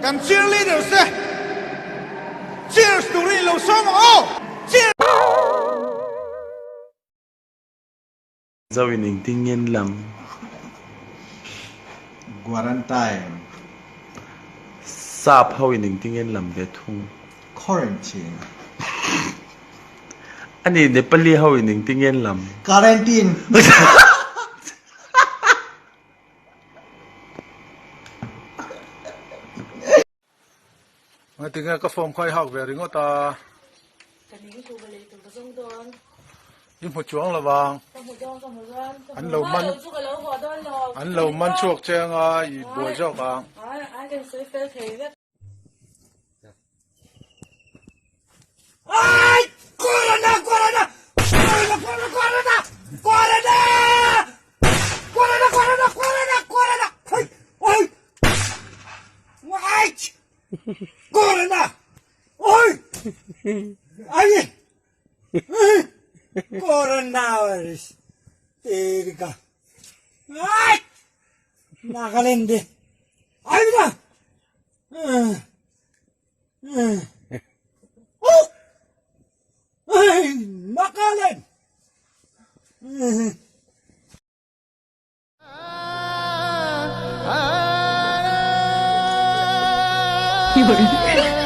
Kan cheerleaders te cheers turin lo sawm ang aw! Cheers! Zo in engtin nge an lam? Quarantine. Sap ho in engtin nge an lam ve thung? Quarantine. Ani Nepali ho in engtin nge an lam? Quarantine. Ngatinge ka form kha i hak ve ringawt a. Ka ning chu va lei tur ka zawng dawn. I hmu chuang lo vang. Ka hmu dawn ka hmu dawn. An lo man chu ka lo haw dawn lo. An lo man chhuak che anga i buai zawk ang. Ai ai kan sawi fel thei vek. Ai! Corona! Corona! Corona! Corona! Corona! Corona! Corona! Corona! Corona! Corona! Oi! Oi! Ai! Corona! Oi! Ai! Coronavirus! Terika! Ai! Nagaland! Ai na! Nagaland! 有人。